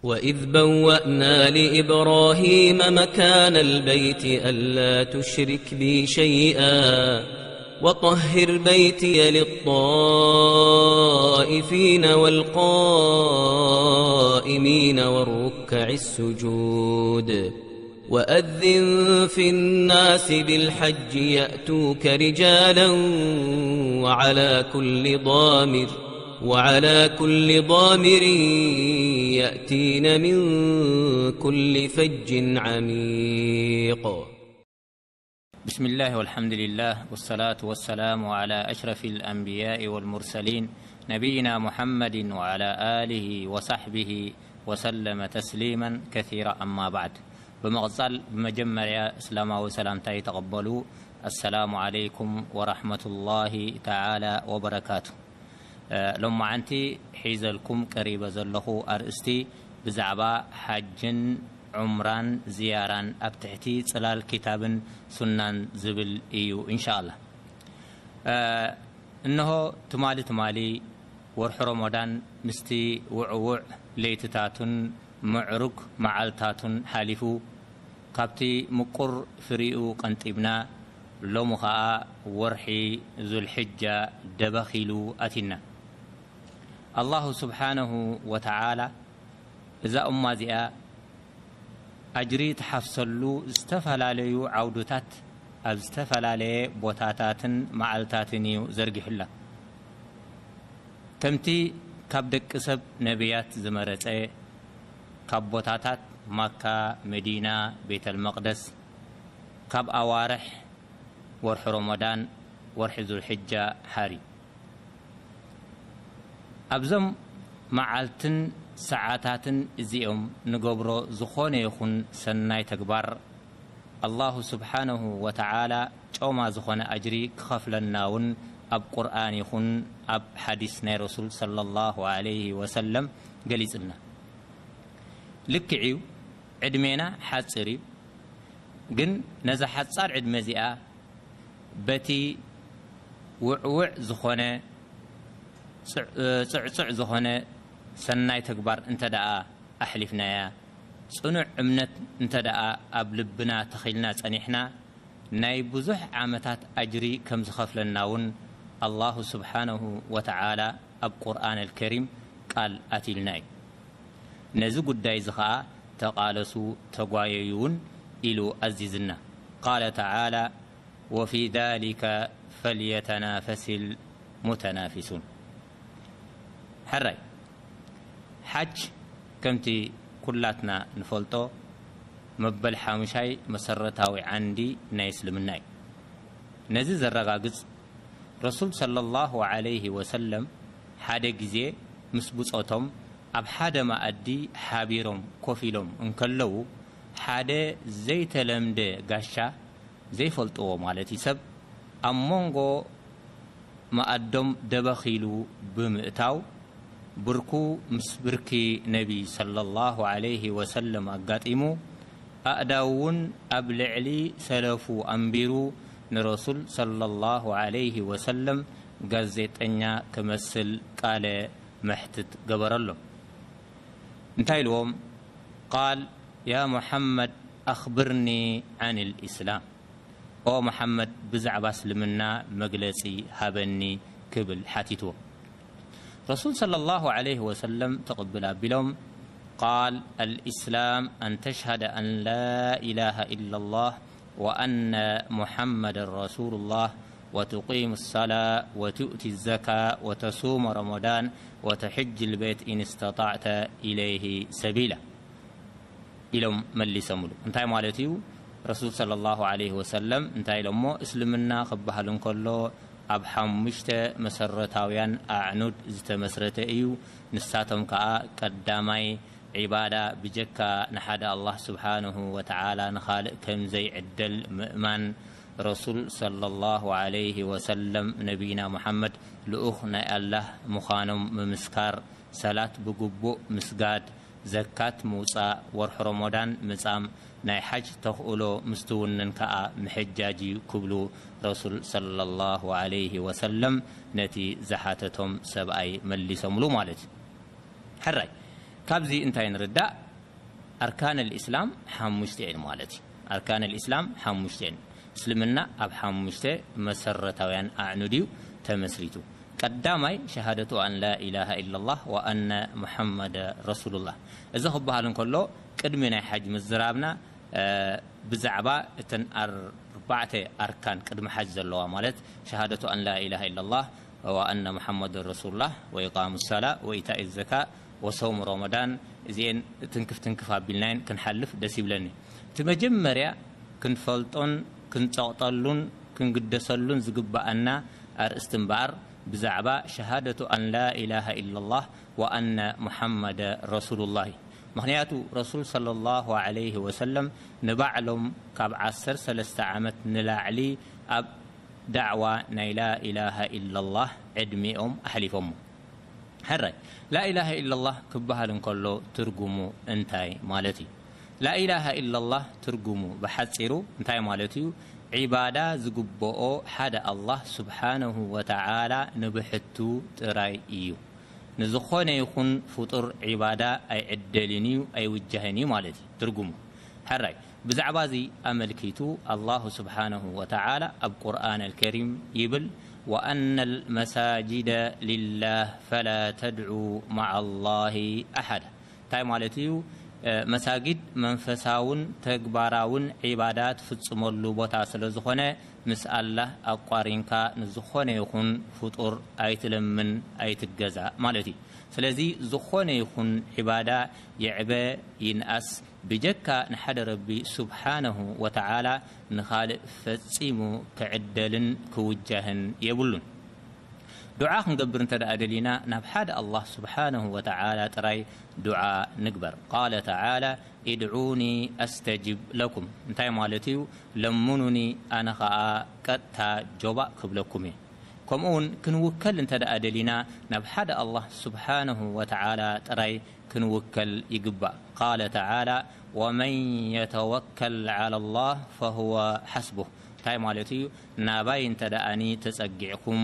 وإذ بوأنا لإبراهيم مكان البيت ألا تشرك بي شيئا وطهر بيتي للطائفين والقائمين والركع السجود. وأذن في الناس بالحج يأتوك رجالا وعلى كل ضامر وعلى كل ضامر يأتين من كل فج عميق. بسم الله والحمد لله والصلاة والسلام على أشرف الأنبياء والمرسلين نبينا محمد وعلى آله وصحبه وسلم تسليما كثيرا، أما بعد. ብምቕጻል ብመጀመርያ እስላማዊ ሰላምታይ ተቐበሉ። ኣሰላሙ ዓለይኩም ወራሕመቱላሂ ተዓላ ወበረካቱ። እ፣ ሎማዓንቲ ሒዘልኩም ቀሪበ ዘለኹ ኣርእስቲ ብዛዕባ ሓጅን ዑምራን ዝያራን ኣብ ትሕቲ ጽላል ኪታብን ሱናን ዝብል እዩ፣ ኢንሻኣላህ። እ፣ እንሆ ትማሊ ትማሊ ወርሒ ረመዳን ምስቲ ውዕውዕ ለይትታቱን ምዕሩግ መዓልታቱን ሓሊፉ፣ ካብቲ ምቁር ፍሪኡ ቀንጢብና፣ ሎሚ ኸኣ ወርሒ ዙልሕጃ ደበኽ ኢሉ ኣቲና። ኣላሁ ስብሓነሁ ወተዓላ እዛ እማ እዚኣ ኣጅሪ ትሓፍሰሉ ዝተፈላለዩ ዓውዱታት ኣብ ዝተፈላለየ ቦታታትን መዓልታትን እዩ ዘርጊሑላ። ከምቲ ካብ ደቂ ሰብ ነቢያት ዝመረጸ፣ ካብ ቦታታት ማካ፣ መዲና፣ ቤተል መቕደስ፣ ካብ ኣዋርሕ ወርሒ ረመዳን፣ ወርሒ ዙልሕጃ ሓሪ። ኣብዞም መዓልትን ሰዓታትን እዚኦም ንገብሮ ዝኾነ ይኹን ሰናይ ተግባር፣ ኣላሁ ስብሓነሁ ወተዓላ ጮማ ዝኾነ ኣጅሪ ክኸፍለና እውን ኣብ ቁርኣን ይኹን ኣብ ሓዲስ ናይ ረሱል ሰለላሁ ዐለይሂ ወሰለም ገሊጽልና። ልክዕ እዩ፣ ዕድሜና ሓጽር እዩ። ግን ነዛ ሓጻር ዕድመ እዚኣ በቲ ውዕውዕ ዝኾነ፣ ጽዕ-፣ ጽዕጹዕ ዝኾነ ሰናይ ተግባር እንተ ደኣ ኣሕሊፍናያ፣ ጽኑዕ እምነት እንተ ደኣ ኣብ ልብና ተኺልና ጸኒሕና፣ ናይ ብዙሕ ዓመታት ኣጅሪ ከም ዝኸፍለና እውን ኣላሁ ስብሓነሁ ወተዓላ ኣብ ቁርኣን ኣልከሪም ቃል ኣትዩልና እዩ። ነዚ ጉዳይ እዚ ኸኣ ተቓለሱ፣ ተጓየዩ እውን ኢሉ ኣዚዝና። ቃለ ተዓላ፣ ወፊ ዛሊከ ፈልየተናፈሲል ሙተናፊሱን። ሕራይ፣ ሓጅ ከምቲ ኩላትና ንፈልጦ መበል ሓሙሻይ መሰረታዊ ዓንዲ ናይ እስልምና እዩ። ነዚ ዘረጋግጽ፣ ረሱል ሰለላሁ ዐለይሂ ወሰለም ሓደ ግዜ ምስ ብጾቶም ኣብ ሓደ መኣዲ ሓቢሮም ኮፍ ኢሎም እንከለዉ፣ ሓደ ዘይተለምደ ጋሻ፣ ዘይፈልጥዎ ማለት እዩ፣ ሰብ ኣብ መንጎ መኣዶም ደበኽ ኢሉ ብምእታው፣ ብርኩ ምስ ብርኪ ነቢ ሰለላሁ ዐለይሂ ወሰለም ኣጋጢሙ፣ ኣእዳው እውን ኣብ ልዕሊ ሰለፉ ኣንቢሩ፣ ንረሱል ሰለላሁ ዐለይሂ ወሰለም ጋዜጠኛ ክመስል ቃለ መሕትት ገበረሎም። እንታይ ኢልዎም? ቃል፣ ያ ሙሐመድ፣ ኣኽብርኒ ዓን ልእስላም። ኦ መሓመድ፣ ብዛዕባ እስልምና መግለጺ ሃበኒ፣ ክብል ሓቲትዎ። ረሱል ሰለላሁ ዐለይሂ ወሰለም ትቕብል ኣቢሎም፣ ቃል፣ ኣልእስላም ኣን ተሽሃደ ኣን ላ ኢላሃ ኢላላህ ወኣነ ሙሐመደን ረሱሉላህ ወቱቂሙ ሰላ ወቱእቲ ዘካ ወተሱመ ረመዳን ወተሕጅ ልቤት ኢንስተጣዕተ ኢለይሂ ሰቢላ። ኢሎም መሊሰምሉ። እንታይ ማለት እዩ? ረሱል ሰለላሁ ዐለይሂ ወሰለም እንታይ ኢሎሞ? እስልምና ክበሃል እንከሎ ኣብ ሓሙሽተ መሰረታውያን ኣዕኑድ ዝተመስረተ እዩ። ንሳቶም ከኣ ቀዳማይ ዒባዳ ብጀካ ንሓደ ኣላህ ስብሓንሁ ወተዓላ ንኻልእ ከም ዘይዕደል ምእማን፣ ረሱል ሰለላሁ ዐለይሂ ወሰለም ነቢይና ሙሓመድ ልኡኽ ናይ ኣላህ ምዃኖም ምምስካር፣ ሰላት ብግቡእ ምስጋድ፣ ዘካት ምውጻእ፣ ወርሒ ረሞዳን ምጻም፣ ናይ ሓጅ ተኽእሎ ምስ ትውንን ከኣ ምሕጃጅ እዩ ክብሉ ረሱል ሰለላሁ ዐለይሂ ወሰለም ነቲ ዝሓተቶም ሰብኣይ መሊሶምሉ ማለት እዩ። ሕራይ፣ ካብዚ እንታይ ንርዳእ? ኣርካን ልእስላም ሓሙሽተ እየን ማለት እዩ። ኣርካን ልእስላም ሓሙሽተ እየን። እስልምና ኣብ ሓሙሽተ መሰረታውያን ኣዕኑድ እዩ ተመስሪቱ። ቀዳማይ ሸሃደቱ ኣን ላ ኢላሃ ኢላላህ ወኣነ ሙሐመደ ረሱሉላህ። እዚ ክበሃል እንከሎ ቅድሚ ናይ ሓጅ ምዝራብና ብዛዕባ እተን ኣርባዕተ ኣርካን ቅድሚ ሓጅ ዘለዋ ማለት ሸሃደቱ ኣን ላ ኢላሃ ኢላላህ ወኣነ ሙሐመድ ረሱሉላህ ወኢቃሙ ሰላ ወኢታኢ ዘካ ወሰውም ረመዳን እዚኤን ትንክፍ ትንክፍ ኣቢልናየን ክንሓልፍ ደስ ይብለኒ። እቲ መጀመርያ ክንፈልጦን ክንጸቕጠሉን ክንግደሰሉን ዝግበኣና ኣርእስቲ እምበኣር ብዛዕባ ሸሃደቱ ኣን ላ ኢላሃ ኢላላህ ወኣነ ሙሐመደ ረሱሉላህ እዩ። ምኽንያቱ ረሱል ሰለላሁ ዐለይሂ ወሰለም ንባዕሎም ካብ ዓሰርተ ሰለስተ ዓመት ንላዕሊ ኣብ ዳዕዋ ናይ ላኢላሃ ኢላላህ ዕድሚኦም ኣሕሊፎሞ። ሕራይ ላኢላሃ ኢላላህ ክበሃል እንከሎ ትርጉሙ እንታይ ማለት እዩ? ላኢላሃ ኢላላህ ትርጉሙ ብሓጺሩ እንታይ ማለት እዩ? ዒባዳ ዝግብኦ ሓደ ኣላህ ስብሓነሁ ወተዓላ ንብሕቱ ጥራይ እዩ። ንዝኾነ ይኹን ፍጡር ዒባዳ ኣይዕደልን እዩ ኣይውጃህን እዩ ማለት እዩ ትርጉሙ። ሕራይ ብዛዕባ እዚ ኣመልኪቱ ኣላሁ ስብሓነሁ ወተዓላ ኣብ ቁርኣን ኣልከሪም ይብል፣ ወኣነ ልመሳጅደ ሊላህ ፈላ ተድዑ መዓ ላሂ ኣሓዳ። እንታይ ማለት እዩ? መሳጊድ መንፈሳውን ተግባራውን ዒባዳ ትፍጽመሉ ቦታ ስለ ዝኾነ ምስ ኣላህ ኣቋሪንካ ንዝኾነ ይኹን ፍጡር ኣይትለምን ኣይትገዛእ ማለት እዩ። ስለዚ ዝኾነ ይኹን ዒባዳ ይዕበ ይንኣስ ብጀካ ንሓደ ረቢ ስብሓነሁ ወተዓላ ንኻልእ ፈጺሙ ክዕደልን ክውጃህን የብሉን። ዱዓ ክንገብር እንተ ደኣ ደሊና ናብ ሓደ ኣላህ ስብሓነሁ ወተዓላ ጥራይ ዱዓ ንግበር። ቃለ ተዓላ ኢድዑኒ ኣስተጅብ ለኩም እንታይ ማለት እዩ? ለምኑኒ ኣነ ኸኣ ቀጥታ ጆባእ ክብለኩም እየ። ከምኡ እውን ክንውከል እንተ ደኣ ደሊና ናብ ሓደ ኣላህ ስብሓነሁ ወተዓላ ጥራይ ክንውከል ይግባእ። ቃለ ተዓላ ወመን የተወከል ዓላ ላህ ፈሁወ ሓስቡህ እንታይ ማለት እዩ? ናባይ እንተ ደኣኒ ተጸጊዕኩም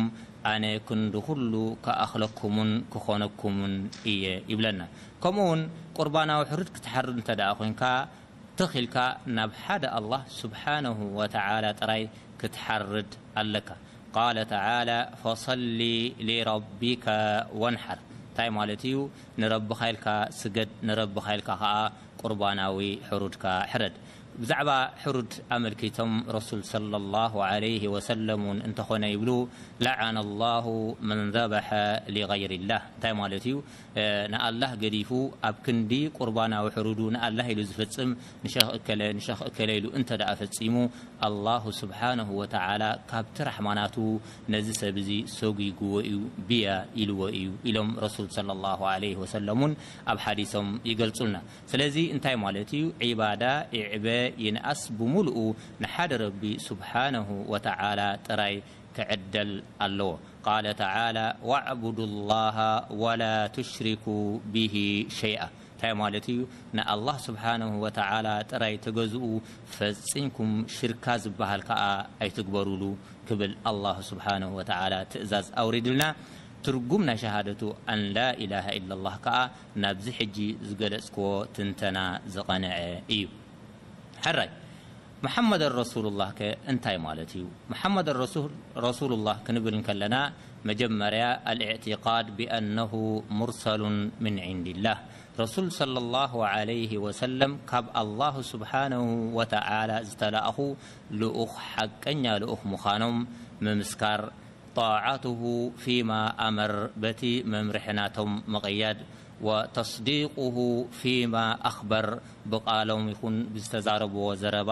ኣነ ክንዲ ኩሉ ክኣኽለኩምን ክኾነኩምን እየ ይብለና። ከምኡ እውን ቁርባናዊ ሕሩድ ክትሓርድ እንተ ደኣ ኮይንካ ትኽ ኢልካ ናብ ሓደ ኣላህ ስብሓነሁ ወተዓላ ጥራይ ክትሓርድ ኣለካ። ቃለ ተዓላ ፈሰሊ ሊረቢከ ወንሓር እንታይ ማለት እዩ? ንረብኻ ኢልካ ስገድ፣ ንረብኻ ኢልካ ኸዓ ቁርባናዊ ሕሩድካ ሕረድ። ብዛዕባ ሕሩድ ኣመልኪቶም ረሱል ሰለላሁ ዐለይሂ ወሰለም እውን እንተኾነ ይብሉ፣ ለዓነ ላሁ መን ዘበሐ ሊገይሪላህ እንታይ ማለት እዩ? ንኣላህ ገዲፉ ኣብ ክንዲ ቁርባናዊ ሕሩዱ ንኣላህ ኢሉ ዝፍጽም ንሸኽ እከለ ንሸኽ እከለ ኢሉ እንተ ደኣ ፈጺሙ ኣላሁ ስብሓነሁ ወተዓላ ካብቲ ራሕማናቱ ነዚ ሰብ እዚ ሰጒግዎ እዩ ብያ ኢልዎ እዩ ኢሎም ረሱል ሰለላሁ ዐለይሂ ወሰለም እውን ኣብ ሓዲሶም ይገልጹልና። ስለዚ እንታይ ማለት እዩ? ዒባዳ ይዕበ ይንኣስ ብምሉኡ ንሓደ ረቢ ስብሓነሁ ወተዓላ ጥራይ ክዕደል ኣለዎ። ቃለ ተዓላ ወዕቡዱ ላሃ ወላ ቱሽሪኩ ብሂ ሸይኣ እንታይ ማለት እዩ? ንኣላህ ስብሓነሁ ወተዓላ ጥራይ ተገዝኡ፣ ፈጺምኩም ሽርካ ዝበሃል ከኣ ኣይትግበሩሉ ክብል ኣላሁ ስብሓነሁ ወተዓላ ትእዛዝ ኣውሪድልና። ትርጉም ናይ ሸሃደቱ ኣን ላ ኢላሃ ኢላላህ ከኣ ናብዚ ሕጂ ዝገለጽክዎ ትንተና ዝቐንዐ እዩ። ሕራይ መሓመድ ረሱሉላህ ከ እንታይ ማለት እዩ? መሓመድ ረሱሉላህ ክንብል እንከለና መጀመርያ ኣልእዕቲቃድ ብኣነሁ ሙርሰሉን ምን ዒንዲላህ ረሱል ሰለላሁ ዐለይሂ ወሰለም ካብ ኣላሁ ስብሓነሁ ወተዓላ ዝተላእኹ ልኡኽ ሓቀኛ ልኡኽ ምዃኖም ምምስካር፣ ጣዓቱሁ ፊማ ኣመር በቲ መምርሒ ናቶም ምቕያድ፣ ወተስዲቁሁ ፊማ ኣኽበር ብቓሎም ይኹን ብዝተዛረብዎ ዘረባ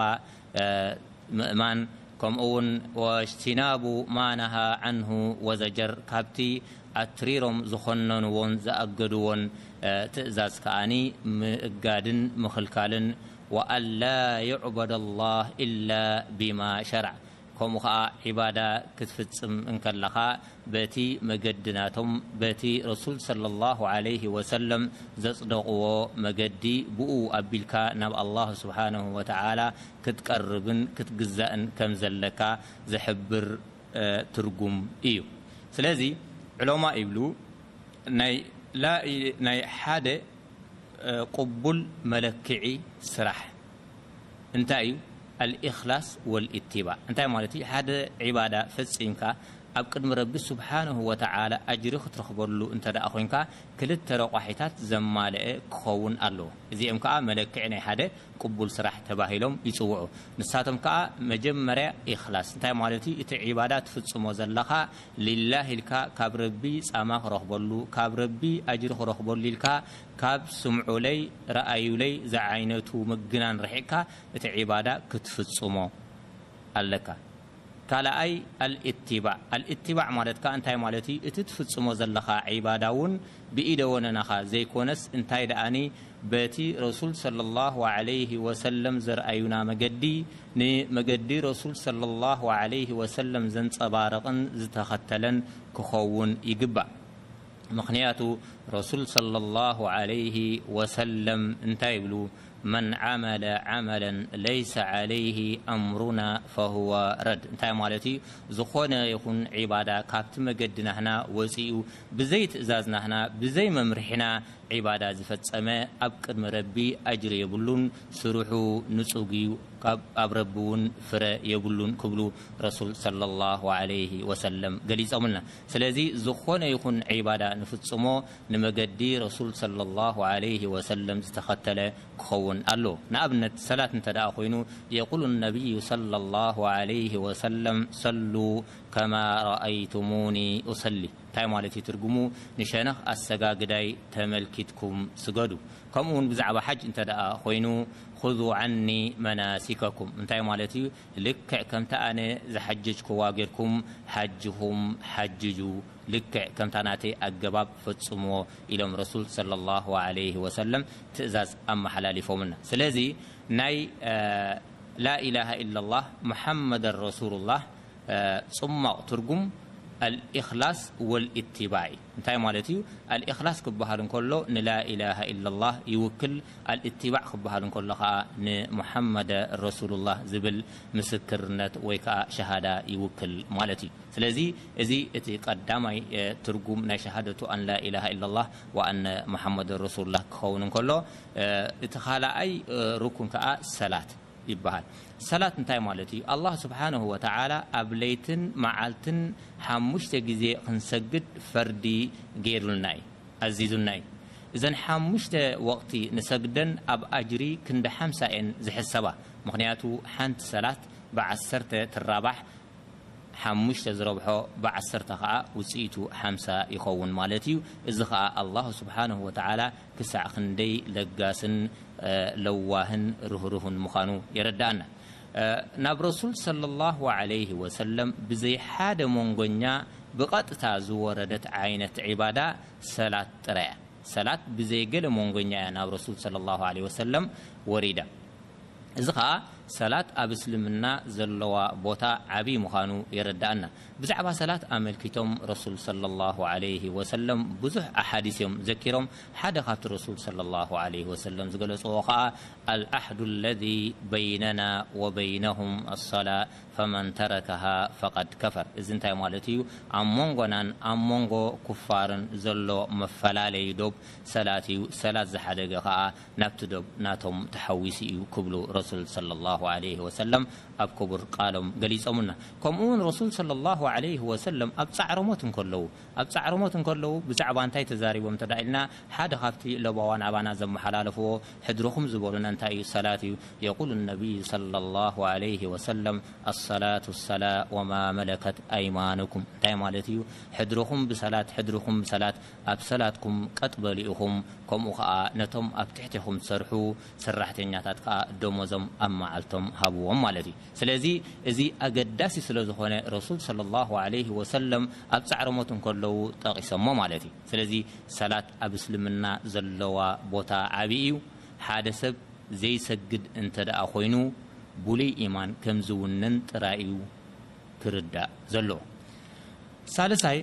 ምእማን፣ ከምኡ እውን ወእጅትናቡ ማ ነሃ ዓንሁ ወዘጀር ካብቲ ኣትሪሮም ዝኾነንዎን ዝኣገድዎን ትእዛዝ ከኣኒ ምእጋድን ምኽልካልን፣ ወኣላ ዩዕበደ ላህ ኢላ ቢማ ሸርዕ ከምኡ ኸዓ ዒባዳ ክትፍጽም እንከለኻ በቲ መገዲ ናቶም በቲ ረሱል ሰለላሁ ዐለይሂ ወሰለም ዘጽደቕዎ መገዲ ብኡ ኣቢልካ ናብ ኣላህ ስብሓነሁ ወተዓላ ክትቀርብን ክትግዛእን ከም ዘለካ ዝሕብር ትርጉም እዩ። ስለዚ ዑለማ ይብሉ ናይ ሓደ ቅቡል መለክዒ ስራሕ እንታይ እዩ? ኣልኢኽላስ ወልኢትባዕ እንታይ ማለት እዩ? ሓደ ዒባዳ ፈጺምካ ኣብ ቅድሚ ረቢ ስብሓንሁ ወተዓላ ኣጅሪ ክትረኽበሉ እንተ ደኣ ኾይንካ፣ ክልተ ረቋሒታት ዘማልአ ክኸውን ኣለዎ። እዚኦም ከኣ መለክዒ ናይ ሓደ ቅቡል ስራሕ ተባሂሎም ይጽውዑ። ንሳቶም ከኣ መጀመርያ ኢኽላስ እንታይ ማለት እዩ? እቲ ዒባዳ ትፍጽሞ ዘለኻ ሊላህ ኢልካ፣ ካብ ረቢ ጻማ ክረኽበሉ፣ ካብ ረቢ ኣጅሪ ክረኽበሉ ኢልካ፣ ካብ ስምዑለይ ረኣዩለይ ዝዓይነቱ ምግናን ርሒቕካ እቲ ዒባዳ ክትፍጽሞ ኣለካ። ካልኣይ ኣልኢትባዕ። ኣልኢትባዕ ማለት ከኣ እንታይ ማለት እዩ? እቲ ትፍጽሞ ዘለኻ ዒባዳ እውን ብኢደ ወነናኻ ዘይኮነስ እንታይ ደኣኒ በቲ ረሱል ሰለላሁ ዐለይሂ ወሰለም ዘርኣዩና መገዲ፣ ንመገዲ ረሱል ሰለላሁ ዐለይሂ ወሰለም ዘንጸባርቕን ዝተኸተለን ክኸውን ይግባእ። ምኽንያቱ ረሱል ሰለላሁ ዐለይሂ ወሰለም እንታይ ይብሉ? መን ዓመለ ዓመለን ለይሰ ዐለይሂ ኣምሩና ፈሁወ ረድ። እንታይ ማለት እዩ? ዝኾነ ይኹን ዒባዳ ካብቲ መገዲ ናህና ወፂኡ፣ ብዘይ ትእዛዝ ናህና፣ ብዘይ መምርሒና ዒባዳ ዝፈጸመ ኣብ ቅድሚ ረቢ ኣጅሪ የብሉን፣ ስርሑ ንጹግ እዩ፣ ካብ ኣብ ረቢ እውን ፍረ የብሉን ክብሉ ረሱል ሰለላሁ ዐለይሂ ወሰለም ገሊጾምልና። ስለዚ ዝኾነ ይኹን ዒባዳ ንፍጽሞ ንመገዲ ረሱል ሰለላሁ ዐለይሂ ወሰለም ዝተኸተለ ክኸውን ኣሎ። ንኣብነት ሰላት እንተ ደኣ ኮይኑ የቁሉ ነቢዩ ሰለላሁ ዐለይሂ ወሰለም ሰሉ ከማ ረኣይቱሙኒ ኡሰሊ። እንታይ ማለት እዩ ትርጉሙ? ንሸነኽ ኣሰጋግዳይ ተመልኪትኩም ስገዱ። ከምኡ እውን ብዛዕባ ሓጅ እንተ ደኣ ኮይኑ ኹዙ ዓኒ መናሲከኩም እንታይ ማለት እዩ? ልክዕ ከምቲ ኣነ ዝሓጀጅክዋ ጌርኩም ሓጅኹም ሓጅጁ፣ ልክዕ ከምታ ናተይ ኣገባብ ፈጽምዎ ኢሎም ረሱል ሰለላሁ ዐለይሂ ወሰለም ትእዛዝ ኣመሓላሊፎምልና። ስለዚ ናይ ላኢላሃ ኢላላህ ሙሓመደን ረሱሉላህ ጽማቕ ትርጉም ኣልኢኽላስ ወልኢትባዕ እዩ። እንታይ ማለት እዩ? ኣልኢኽላስ ክበሃል እንከሎ ንላኢላሃ ኢላላህ ይውክል፣ ኣልኢትባዕ ክበሃል እንከሎ ኸኣ ንሙሓመደ ረሱሉላህ ዝብል ምስክርነት ወይ ከኣ ሸሃዳ ይውክል ማለት እዩ። ስለዚ እዚ እቲ ቀዳማይ ትርጉም ናይ ሸሃደቱ ኣን ላኢላሃ ኢላላህ ወኣነ ሙሓመደ ረሱሉላህ ክኸውን እንከሎ፣ እቲ ኻልኣይ ርኩን ከኣ ሰላት ይበሃል። ሰላት እንታይ ማለት እዩ? ኣላህ ስብሓንሁ ወተዓላ ኣብ ለይትን መዓልትን ሓሙሽተ ግዜ ክንሰግድ ፈርዲ ገይሩልና እዩ፣ ኣዚዙና እዩ። እዘን ሓሙሽተ ወቕቲ ንሰግደን ኣብ ኣጅሪ ክንዲ ሓምሳ እየን ዝሕሰባ። ምኽንያቱ ሓንቲ ሰላት ብዓሰርተ ትራባሕ፣ ሓሙሽተ ዝረብሖ ብዓሰርተ ኸዓ ውፅኢቱ ሓምሳ ይኸውን ማለት እዩ። እዚ ኸዓ ኣላሁ ስብሓንሁ ወተዓላ ክሳዕ ክንደይ ለጋስን ለዋህን ርህሩህን ምዃኑ የረድኣና። ናብ ረሱል ሰለላሁ ዐለይሂ ወሰለም ብዘይ ሓደ መንጎኛ ብቐጥታ ዝወረደት ዓይነት ዒባዳ ሰላት ጥራይ እያ። ሰላት ብዘይ ገለ መንጎኛ እያ ናብ ረሱል ሰለላሁ ዐለይሂ ወሰለም ወሪዳ። እዚ ኸዓ ሰላት ኣብ እስልምና ዘለዋ ቦታ ዓብዪ ምዃኑ የረድኣና። ብዛዕባ ሰላት ኣመልኪቶም ረሱል ሰለላሁ ዐለይሂ ወሰለም ብዙሕ ኣሓዲስ እዮም ዘኪሮም። ሓደ ካብቲ ረሱል ሰለላሁ ዐለይሂ ወሰለም ዝገለጽዎ ኸዓ ኣልዓህዱ ለዚ በይነና ወበይነሁም ኣሰላ ፈመን ተረከሃ ፈቀድ ከፈር። እዚ እንታይ ማለት እዩ? ኣብ መንጎናን ኣብ መንጎ ኩፋርን ዘሎ መፈላለዩ ዶብ ሰላት እዩ። ሰላት ዝሓደገ ኸዓ ናብቲ ዶብ ናቶም ተሓዊሱ እዩ ክብሉ ረሱል ሰለላሁ ዐለይሂ ወሰለም ኣብ ክቡር ቃሎም ገሊጾምና። ከምኡ እውን ረሱል ሰለላሁ ዐለይሂ ወሰለም ኣብ ጻዕረሞት እንከለዉ ኣብ ጻዕረሞት እንከለዉ ብዛዕባ እንታይ ተዛሪቦም እንተ ኢልና፣ ሓደ ካብቲ ለባዋን ኣባና ዘመሓላለፍዎ ሕድርኹም ዝበሉና እንታይ እዩ? ሰላት እዩ። የቁሉ ነቢይ ሰለላሁ ዐለይሂ ወሰለም ኣሰላቱ ሰላ ወማ መለከት ኣይማኑኩም። እንታይ ማለት እዩ? ሕድርኹም ብሰላት፣ ሕድርኹም ብሰላት፣ ኣብ ሰላትኩም ቀጥ በሉ ኢኹም፣ ከምኡ ኸዓ ነቶም ኣብ ትሕቴኹም ዝሰርሑ ሰራሕተኛታት ከኣ ደሞዞም ኣብ መዓልቶም ሃብዎም ማለት እዩ። ስለዚ እዚ ኣገዳሲ ስለ ዝኾነ ረሱል ሰለላሁ ዐለይሂ ወሰለም ኣብ ጻዕረሞት እንከለዉ ጠቒሶሞ ማለት እዩ። ስለዚ ሰላት ኣብ እስልምና ዘለዋ ቦታ ዓቢ እዩ። ሓደ ሰብ ዘይሰግድ እንተ ደኣ ኮይኑ ብሉይ ኢማን ከም ዝውንን ጥራይ እዩ ክርዳእ ዘለዎ። ሳልሳይ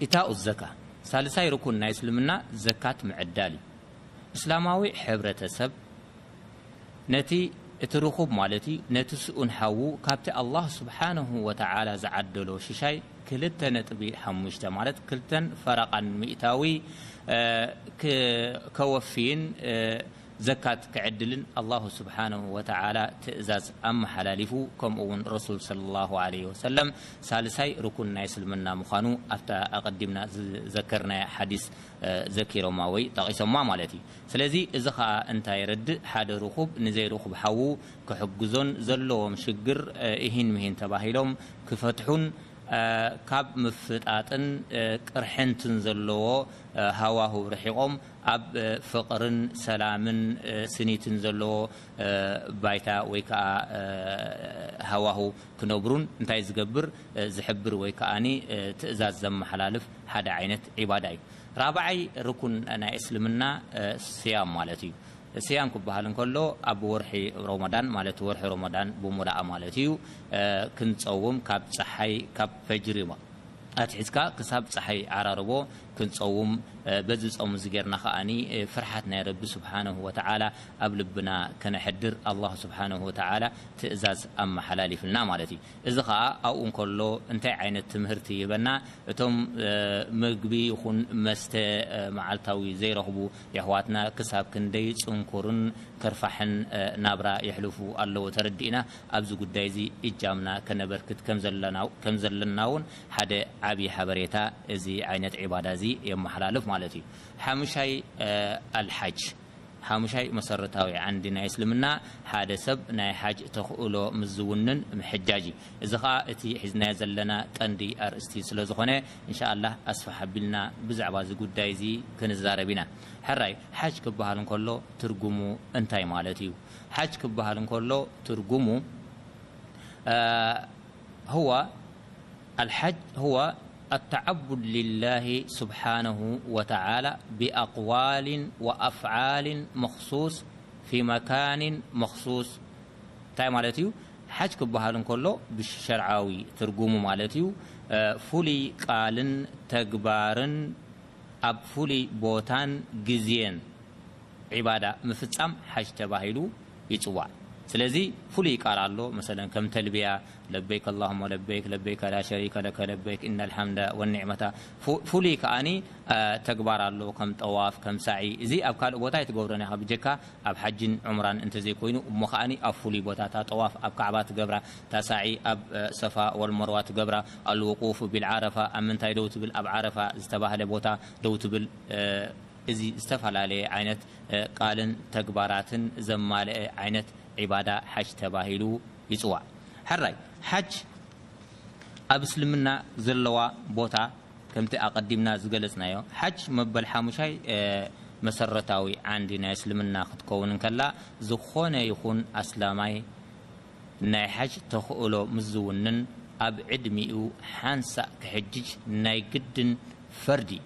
ኢታኡ ዘካ፣ ሳልሳይ ርኩን ናይ እስልምና ዘካት ምዕዳል እዩ። እስላማዊ ሕብረተሰብ ነቲ እቲ ርኹብ ማለት እዩ ነቲ ስኡን ሓዉ ካብቲ ኣላህ ስብሓነሁ ወተዓላ ዝዓደሎ ሽሻይ ክልተ ነጥቢ ሓሙሽተ ማለት ክልተን ፈረቓን ሚእታዊ ከወፍይን ዘካት ክዕድልን ኣላሁ ስብሓነሁ ወተዓላ ትእዛዝ ኣመሓላሊፉ። ከምኡ እውን ረሱል ሰለላሁ ዐለይሂ ወሰለም ሳልሳይ ርኩን ናይ እስልምና ምዃኑ ኣብታ ኣቐዲምና ዝዘከርናያ ሓዲስ ዘኪሮማ ወይ ጠቒሶማ ማለት እዩ። ስለዚ እዚ ኸኣ እንታይ የረድእ? ሓደ ርኹብ ንዘይርኹብ ሓዉ ክሕግዞን ዘለዎም ሽግር እሂን ምሂን ተባሂሎም ክፈትሑን ካብ ምፍጣጥን ቅርሕንትን ዘለዎ ሃዋሁ ርሒቖም ኣብ ፍቕርን ሰላምን ስኒትን ዘለዎ ባይታ ወይ ከዓ ሃዋሁ ክነብሩን እንታይ ዝገብር ዝሕብር ወይ ከዓኒ ትእዛዝ ዘመሓላልፍ ሓደ ዓይነት ዒባዳ እዩ። ራብዓይ ርኩን ናይ እስልምና ስያም ማለት እዩ። ስያም ክበሃል እንከሎ ኣብ ወርሒ ረመዳን ማለት ወርሒ ረመዳን ብሙላኣ ማለት እዩ ክንፀውም ካብ ፀሓይ ካብ ፈጅሪ ኣትሒዝካ ክሳብ ፀሓይ ዓራርቦ ክንፀውም በዚ ፆም እዚ ጌርና ከዓኒ ፍርሓት ናይ ረቢ ስብሓነሁ ወተዓላ ኣብ ልብና ከነሕድር ኣላሁ ስብሓነሁ ወተዓላ ትእዛዝ ኣመሓላሊፍልና ማለት እዩ። እዚ ኸዓ ኣብኡ እንከሎ እንታይ ዓይነት ትምህርቲ ይህበና? እቶም ምግቢ ይኹን መስተ መዓልታዊ ዘይረኽቡ የሕዋትና ክሳብ ክንደይ ጽንኩርን ከርፋሕን ናብራ የሕልፉ ኣለዉ ተረዲእና ኣብዚ ጉዳይ እዚ እጃምና ከነበርክት ከም ዘለና እውን ሓደ ዓብዪ ሓበሬታ እዚ ዓይነት ዒባዳ እዚ የመሓላልፍ ማለት እዩ። ሓሙሻይ ኣልሓጅ ሓሙሻይ መሰረታዊ ዓንዲ ናይ እስልምና ሓደ ሰብ ናይ ሓጅ ተኽእሎ ምስ ዝውንን ምሕጃጅ እዩ። እዚ ኸዓ እቲ ሒዝናዮ ዘለና ቀንዲ ኣርእስቲ ስለ ዝኾነ እንሻኣላህ ኣስፍሕ ኣቢልና ብዛዕባ እዚ ጉዳይ እዚ ክንዛረብ ኢና። ሕራይ ሓጅ ክበሃል እንከሎ ትርጉሙ እንታይ ማለት እዩ? ሓጅ ክበሃል እንከሎ ትርጉሙ هو الحج هو التعبد لله سبحانه وتعالى بأقوال وأفعال مخصوص في مكان مخصوص እንታይ ማለት እዩ? ሓጅ ክበሃል እንከሎ ብሸርዓዊ ትርጉሙ ማለት እዩ ፍሉይ ቃልን ተግባርን ኣብ ፍሉይ ቦታን ግዜን ዒባዳ ምፍጻም ሓጅ ተባሂሉ ይጽዋዕ። ስለዚ ፍሉይ ቃል ኣሎ። መሰለን ከም ተልብያ ለበይክ اللهم لبيك لبيك لا شريك لك لبيك إن الحمد والنعمة ፍሉይ ከዓኒ ተግባር ኣሎ ከም ጠዋፍ ከም ሳዒ። እዚ ኣብ ካልእ ቦታ ኣይትገብሮን ኢኻ ብጀካ ኣብ ሓጅን ዑምራን እንተዘይኮይኑ እሞ ከዓኒ ኣብ ፍሉይ ቦታ እታ ጠዋፍ ኣብ ካዕባ ትገብራ እታ ሳዒ ኣብ ሰፋ ወልመርዋ ትገብራ الوقوف بالعرفة ኣብ ምንታይ ደው ትብል ኣብ ዓረፋ ዝተባህለ ቦታ ደው ትብል እዚ ዝተፈላለየ ዓይነት ቃልን ተግባራትን ዘማልአ ዓይነት ዒባዳ ሓጅ ተባሂሉ ይፅዋዕ። ሕራይ ሓጅ ኣብ እስልምና ዘለዋ ቦታ ከምቲ ኣቐዲምና ዝገለፅናዮ ሓጅ መበል ሓሙሻይ መሰረታዊ ዓንዲ ናይ እስልምና ክትከውን እንከላ ዝኾነ ይኹን ኣስላማይ ናይ ሓጅ ተኽእሎ ምስ ዝውንን ኣብ ዕድሚኡ ሓንሳእ ክሕጅጅ ናይ ግድን ፈርዲ እዩ።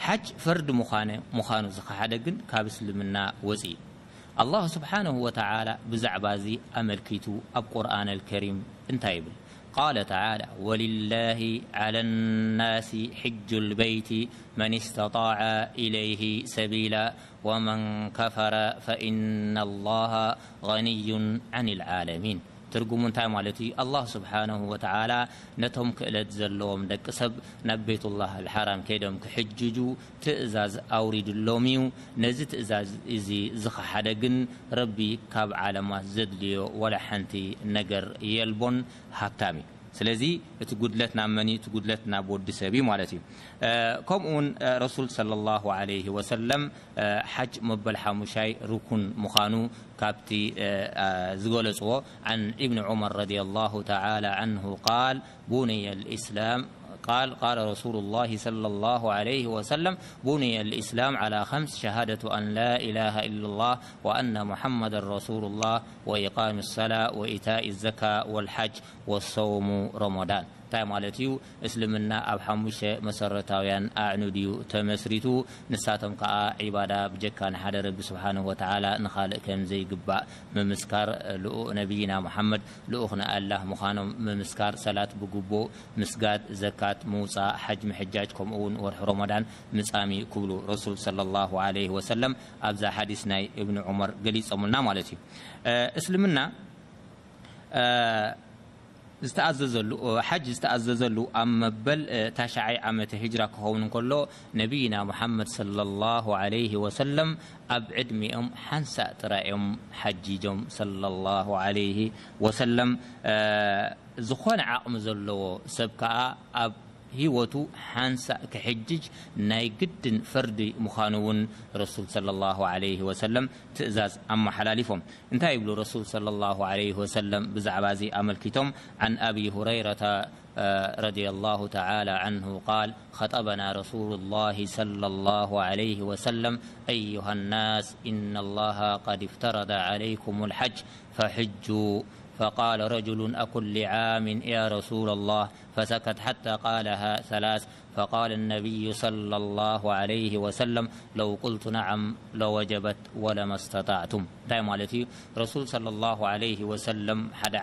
ሓጅ ፈርዲ ምዃነ ምዃኑ ዝኸሓደ ግን ካብ እስልምና ወፂ እዩ። ኣላሁ ስብሓነሁ ወተዓላ ብዛዕባ እዚ ኣመልኪቱ ኣብ ቁርኣን ኣልከሪም እንታይ ይብል? قال تعالى ولله على الناس حج البيت من استطاع إليه سبيلا ومن كفر فإن الله غني عن العالمين ትርጉሙ እንታይ ማለት እዩ? ኣላህ ስብሓነሁ ወተዓላ ነቶም ክእለት ዘለዎም ደቂ ሰብ ናብ ቤቱላህ ኣልሓራም ከይዶም ክሕጅጁ ትእዛዝ ኣውሪድሎም እዩ። ነዚ ትእዛዝ እዚ ዝኸሓደ ግን ረቢ ካብ ዓለማት ዘድልዮ ወላ ሓንቲ ነገር የልቦን፣ ሃብታም እዩ። ስለዚ እቲ ጉድለት ናብ መን እዩ? እቲ ጉድለት ናብ ወዲ ሰብ እዩ ማለት እዩ። ከምኡ እውን ረሱል ሰለላሁ ዐለይሂ ወሰለም ሓጅ መበል ሓሙሻይ ርኩን ምዃኑ ካብቲ ዝገለፅዎ عن ابن عمر رضي الله تعالى عنه قال بني الإسلام قال قال رسول الله صلى الله عليه وسلم بني الإسلام على خمس شهادة أن لا إله إلا الله وأن محمدا رسول الله وإقام الصلاة وإيتاء الزكاة والحج وصوم رمضان እንታይ ማለት እዩ? እስልምና ኣብ ሓሙሽተ መሰረታውያን ኣዕኑድ እዩ ተመስሪቱ። ንሳቶም ከዓ ዒባዳ ብጀካ ንሓደ ረቢ ስብሓንሁ ወተዓላ ንኻልእ ከም ዘይግባእ ምምስካር፣ ልኡእ ነቢይና ሙሓመድ ልኡኽ ንኣላህ ምዃኖም ምምስካር፣ ሰላት ብግቡእ ምስጋድ፣ ዘካት ምውፃእ፣ ሓጅ ምሕጃጅ፣ ከምኡ እውን ወርሒ ረመዳን ምፃም እዩ ክብሉ ረሱል ሰለላሁ ዐለይሂ ወሰለም ኣብዛ ሓዲስ ናይ እብኒ ዑመር ገሊፆምልና ማለት እዩ። እስልምና ዝተኣዘዘሉ፣ ሓጅ ዝተኣዘዘሉ ኣብ መበል ታሽዓይ ዓመተ ሂጅራ ክኸውን እንከሎ፣ ነቢይና ሙሓመድ ሰለላሁ ዐለይሂ ወሰለም ኣብ ዕድሚኦም ሓንሳእ ጥራይ እዮም ሓጂጆም ሰለላሁ ዐለይሂ ወሰለም። ዝኾነ ዓቕሚ ዘለዎ ሰብ ከኣ ኣብ ህይወቱ ሓንሳእ ክሕጅጅ ናይ ግድን ፈርዲ ምዃኑ እውን ረሱል ሰለላሁ ዐለይሂ ወሰለም ትእዛዝ ኣመሓላሊፎም። እንታይ ይብሉ ረሱል ሰለላሁ ዐለይሂ ወሰለም ብዛዕባ እዚ ኣመልኪቶም? عن أبي هريرة رضي الله تعالى عنه قال: خطبنا رسول الله صلى الله عليه وسلم: أيها الناس، إن الله قد افترض عليكم الحج، فحجوا. فقال رجل: أكل عام يا رسول الله؟ فسكت حتى قالها ثلاث، فقال النبي صلى الله عليه وسلم: لو قلت نعم لوجبت ولما استطعتم. እንታይ ማለት እዩ? ረሱል ሰለላሁ ዐለይሂ ወሰለም ሓደ